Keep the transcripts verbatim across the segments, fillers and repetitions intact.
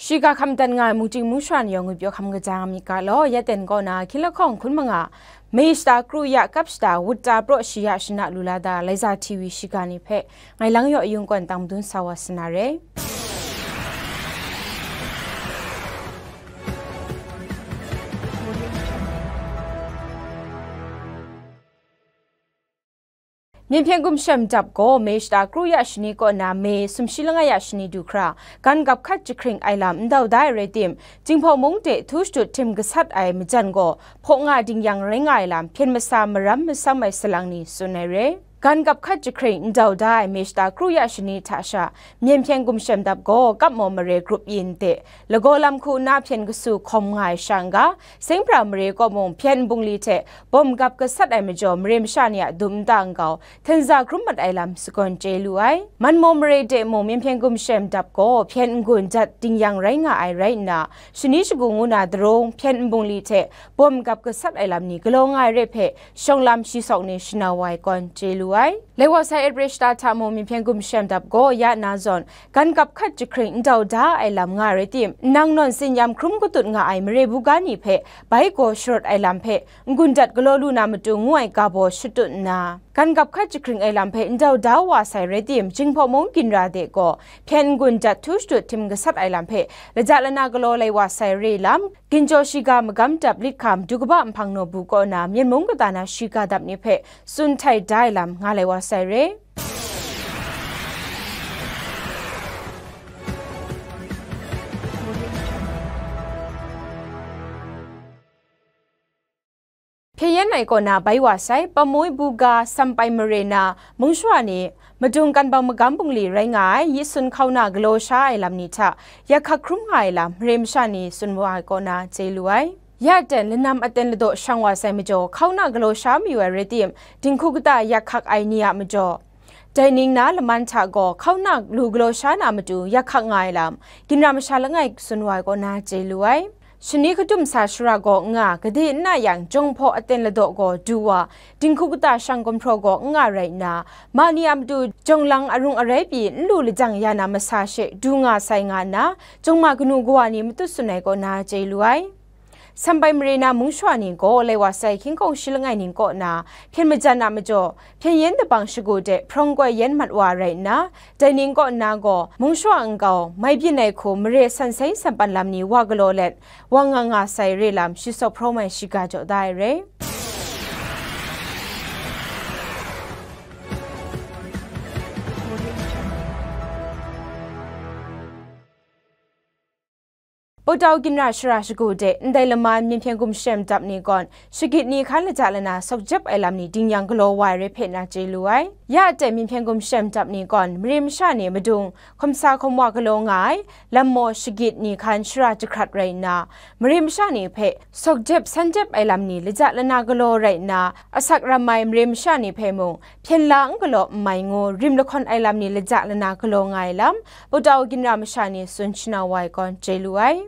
Shiga hkam dat nga ai mungchying mungshara ni yawng ngwi pyaw hkam kaja nga myit ga law, ya ten kaw na hkying lahkawng hkun manga, May shata kru ya kap shata, wut ta praw shi ya shana lu la da, Laiza T V shiga ni hpe, ngai lang yaw ayung kawn tang madun sa wa sa na re. Myen hpyen gumshem dap gaw May shata kru ya shani kaw na May sumshi langai ya shani du hkra, gan gap hkat jahkring ai lam ndau da ai rai tim, Jinghpaw mung de htu shatut htim gasat ai majan gaw, hpaw nga dingyang rai nga ai lam hpyen masa maram masam ai salang ni tsun ai re. Gan gap hkat jahkring ndau da ai May shata kru ya shani hta sha, myen hpyen gumshem dap gaw, Kapmaw mare grup yin de, lagaw lam hku nna hpyen kasu hkawm nga ai sha n-ga, Seng pra mare kaw mung hpyen nbungli hte bawm gap gasat ai majaw, mare masha ni a dum nta nkau htenza hkrum mat ai lam sagawn chye lu ai. Manmaw mare de mung myen hpyen gumshem dap gaw hpyen n-gun jat dingyang rai nga ai rai nna, shani shagu ngu na darung hpyen nbungli hte bawm gap gasat ai lam ni galaw nga ai re hpe, shawng lam shi sawk ni shanau wa ai kawn chye lu ai. Lai wa sai April shata hta mung myen hpyen gumshem dap gaw ya nna zawn, gan gap hkat jahkring ndau da ai lam nga rai tim, nnang nawn tsinyam hkrum katut nga ai mare buga ni hpe bai gaw sharawt ai lam hpe n-gun dat galaw lu na matu ngu ai ga baw shatut nna, gan gap hkat jahkring ai lam hpe ndau da wa sai rai tim, Jinghpaw mung ginra de gaw hpyen n-gun dat htu shatut htim gasat ai lam hpe laja lana galaw lai wa sai re lam, ginjaw shiga magam dap lit hkam du kaba nhpang naw bu kaw na Myen mung kata na shiga dap ni hpe tsun htai da ai lam nga lai wa sai re. Hpyen yen ai kaw na bai wa sai, Pamoi buga Sampai mare na mung shawa ni, madung kan bang magam bungli rai nga ai, yi sun hkauna galaw sha ai lam ni hta, yak hkak hkrum nga ai lam, mare masha ni tsun wa ai kaw na chye lu ai. Ya ten lanam aten ladaw shang wa sai majaw, hkauna galaw sha mayu ai rai tim, dinghku kata yak hkak ai ni a majaw, dai ning na laman hta gaw hkauna lu galaw sha na matu yak hkak nga ai lam, ginra masha langai tsun wa ai kaw na chye lu ai. Shani hkadum sa shara gaw n nga, gade n na yang, jawng hpaw aten ladaw gaw du wa, dinghku kata shang gumhpraw gaw n nga rai nna, ma ni a matu jawng lang arung arai pyi n lu lajang ya na masa she du nga sai nga nna, jawng ma kanu kawa ni matut tsun ai kaw na chye lu ai. Sampai mare na mung shawa ni gaw lai wa sai hkying hkawng shi langai ning kaw na hpyen majan a majaw, hpyen yen dabang shagu de hprawng koi yen mat wa rai nna, dai ning kaw nna gaw mung shawa nkau mai byin ai hku mare san sai sampan lam ni wa galaw let, wa nga nga sai re lam shi sawk hprawm ai shiga jaw da ai re. Putau ginra shara shagu de ndai laman myen hpyen gumshem dap ni gawn shagit ni hkan laja lana sawk jep ai lam ni dingyang galaw wa ai re hpe na chye lu ai. Ya aten myen hpyen gumshem dap ni gawn mare masha ni madung hkawm sa hkawm wa galaw nga ai, lam maw shagit ni hkan shara jahkrat rai nna, mare masha ni hpe sawk jep san jep ai lam ni laja lana galaw rai nna, asak ram ai mare masha ni hpe mung hpyen la n galaw n mai ngu rim lahkawn ai lam ni laja lana galaw nga ai lam, Putau ginra masha ni tsun shanau wa ai kawn chye lu ai.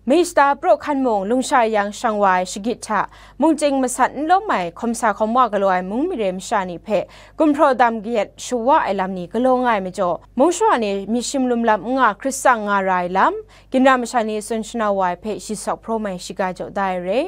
May shata praw hkan mung lungsha yang shang wa ai shagit hta, mungchying masat n lawm ai, hkawm sa hkawm wa galaw ai mung mare masha ni hpe gumhpraw dam kayat shawa ai lam ni galaw nga ai majaw, mung shawa ni myit shim lum lam n nga hkrit tsang nga ra ai lam, ginra masha ni tsun shanau wa ai hpe shi sawk hprawm ai shiga jaw da ai re.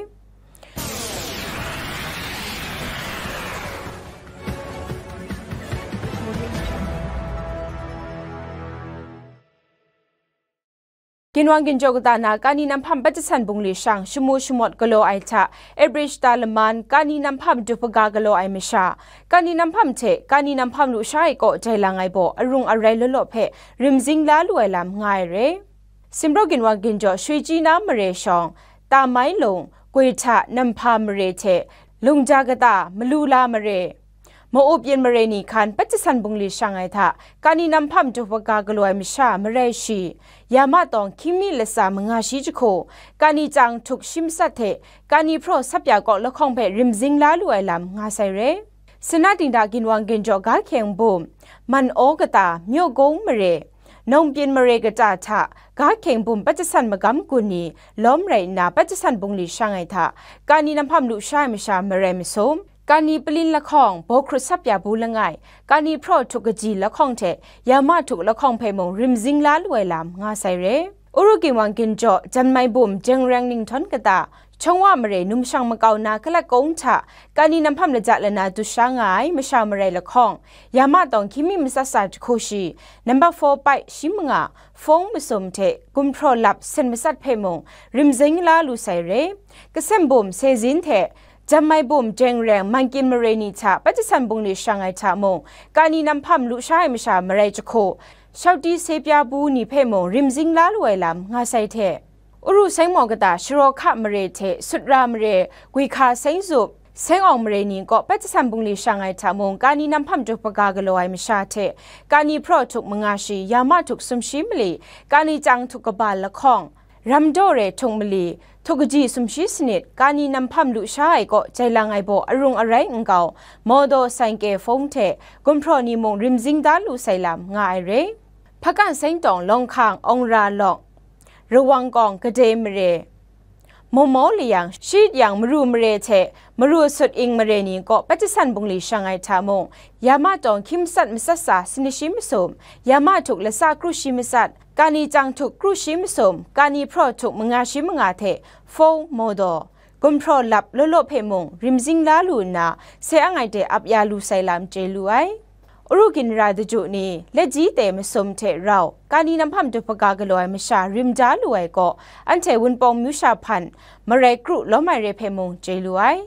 Ginwang ginjaw kata na Kani Namhpam Patjasan bungli shang shamu shamawt galaw ai hta, April shata laman Kani Namhpam dup hpaga galaw ai masha, Kani Namhpam hte Kani Namhpam lusha ai kaw jai lang ai baw arung arai law law hpe rimzing la lu ai lam nga ai re. Simraw ginwang ginjaw Shwi Chyi na mare shawng, Tamai Lung, Gwi hta Namhpa mare hte Lungja kata, Malula mare, Maup yin mare ni hkan Patjasan bungli shang ai hta, Kani Namhpam dup hpaga galaw ai masha marai shi, ya ma tawng hkying mi latsa manga shi jahku, Kani chyang htuk shi matsat hte, Kani hpraw sap ya kaw lahkawng hpe rimzing la lu ai lam nga sai re. Sanatingda ginwang ginjaw Ga Hkyeng Bum, Man Aw kata, Myaw Kung mare, Nawng Pyin mare kata hta, Ga Hkyeng Bum Patjasan magam gun ni lawm rai nna, Patjasan bungli shang ai hta, Kani Namhpam lusha ai masha marai masum, Kani palin lahkawng, baw hkrut sap ya bu langai, Kani hpraw htuk kaji lahkawng hte, ya ma htuk lahkawng hpe mung rimzing la lu ai lam nga sai re. Uru Ginwang Ginjaw, Janmai Bum, Jengreng Ninghtawn Kata, Chongwa Mare, Numshang Makau Na Kalat Kawung hta, Kani Namhpam Laja Lana dusha nga ai masha marai lahkawng, Yama Tawng Hkying Mi Matsat Sa Jahku Shi, number four pai shi manga, Fawng Masum hte Gumhpraw Lap Sen Matsat hpe mung, rimzing la lu sai re. Kasem Bum, Sezin hte, Janmai Bum, Jengreng, Mangkin Mare ni hta Pajasan bungli shang ai hta mung, Kani Namhpam lusha ai masha marai jahku, Shauti Sepya Bu ni hpe mung rimzing la lu ai lam nga sai hte, Uru Seng Maw Kata, Sharawhka Mare hte Sutra Mare, Gwi Hka Seng Zup, Seng Awng Mare ni kaw Pajasan bungli shang ai hta mung, Kani Namhpam Tuhpaga galaw ai masha hte, Kani Hpraw Htuk Manga Shi, Yama Htuk Sumshi Mali, Kani Chyang Htuk Kaba Lahkawng, Ramdaw Re Htuk Mali, Htuk Kaji Sumshi Sanit, Kani Namhpam lusha ai kaw jai lang ai baw arung arai nkau, Mawdaw Saingke Fawng hte Gumhpraw ni mung rimzing da lu sai lam nga ai re. Hpakan Seng Tawng, Lawng Hkang, Awng Ra Lawng, Rawang Kawng, Kadai Mare, Mawmaw Layang, Shit Yang, Maru Mare hte Maru Sut Ing Mare ni kaw Pajasan bungli shang ai hta mung, Yama Tawng Hkying Matsat Matsat Sa Sinishi Masum, Yama Htuk Lasa Kru Shi Matsat, Kani Chyang Htuk Kru Shi Masum, Kani Hpraw Htuk Manga Shi Manga hte Fawng, Mawdaw, Gumhpraw Lap law law hpe mung rimzing la lu nna, sai ang ai hte ap ya lu sai lam chye lu ai. Uru Ginra Daju ni, Letji Te Masum hte rau, Kani Namhpam Tuhpaga galaw ai masha rim da lu ai kaw, anhte Wunpawng Myu Sha Hpan, Marai Kru Lawm Ai Re hpe mung chye lu ai.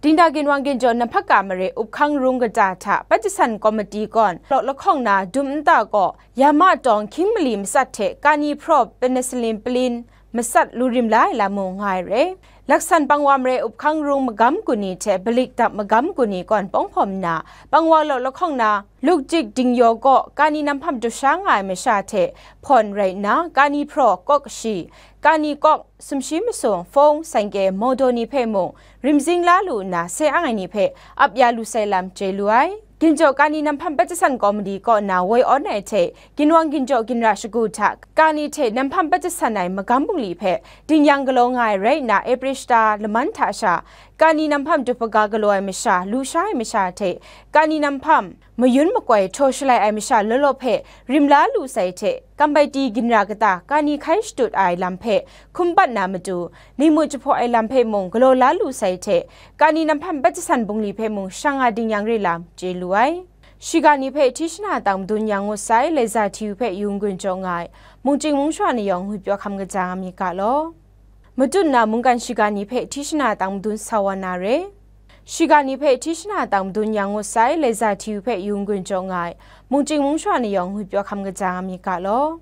Dingda Ginwang Ginjaw Namhpaka Mare Up Hkang Rung Kata hta Pajasan Komiti kawn law lahkawng na dum nta kaw, Yama Tawng Hkying Mali Matsat hte Kani Hpraw Penicillin Palin Matsat lu rim la ai lam mung nga ai re. Laksan Pangwa Mare Up Hkang Rung Magam Gun ni hte Balik Dap Magam Gun ni kawn pawng hpawm nna, Pangwa law lahkawng na Lukjik Dingyaw kaw Kani Namhpam dusha nga ai masha hte hpawn rai nna, Kani Hpraw Kawk Shi, Kani Kawk Sumshi Masum, Fawng, Saingke, Mawdaw ni hpe mung rimzing la lu nna, sai ang ai ni hpe ap ya lu sai lam chye lu ai. Ginjaw Kani Namhpam Pajasan Komiti kaw na woi awn ai hte, Ginwang Ginjaw Ginra Shagu hta Kani hte Namhpam Pajasan ai magam bungli hpe dingyang galaw nga ai rai nna, April shata laman hta sha, Kani Namhpam Tuhpaga galaw ai masha, lusha ai masha hte, Kani Namhpam mayun makoi htaw shalai ai masha law law hpe rim la lu sai hte, Kambaiti Ginra Kata Kani hkai shatut ai lam hpe hkum bat na matu, ningmut jahpaw ai lam hpe mung galaw la lu sai hte, Kani Namhpam Pajasan bungli hpe mung shang nga dingyang re lam chye lu ai. Shiga ni hpe hti shana tang madun yang ngut sai, Laiza T V hpe Yawng Gun Jaw nga ai, mungchying mungshwa ni yawng ngwipyaw hkam kaja nga myit ga law. Matut nna mungkan shiga ni hpe hti shana tang madun sa wa na re. Shiga ni hpe hti shana tang madun yang ngut sai, Laiza T V hpe Yawng Gun Jaw nga ai, mungchying mungshwa ni yawng ngwipyaw hkam kaja nga myit ga law.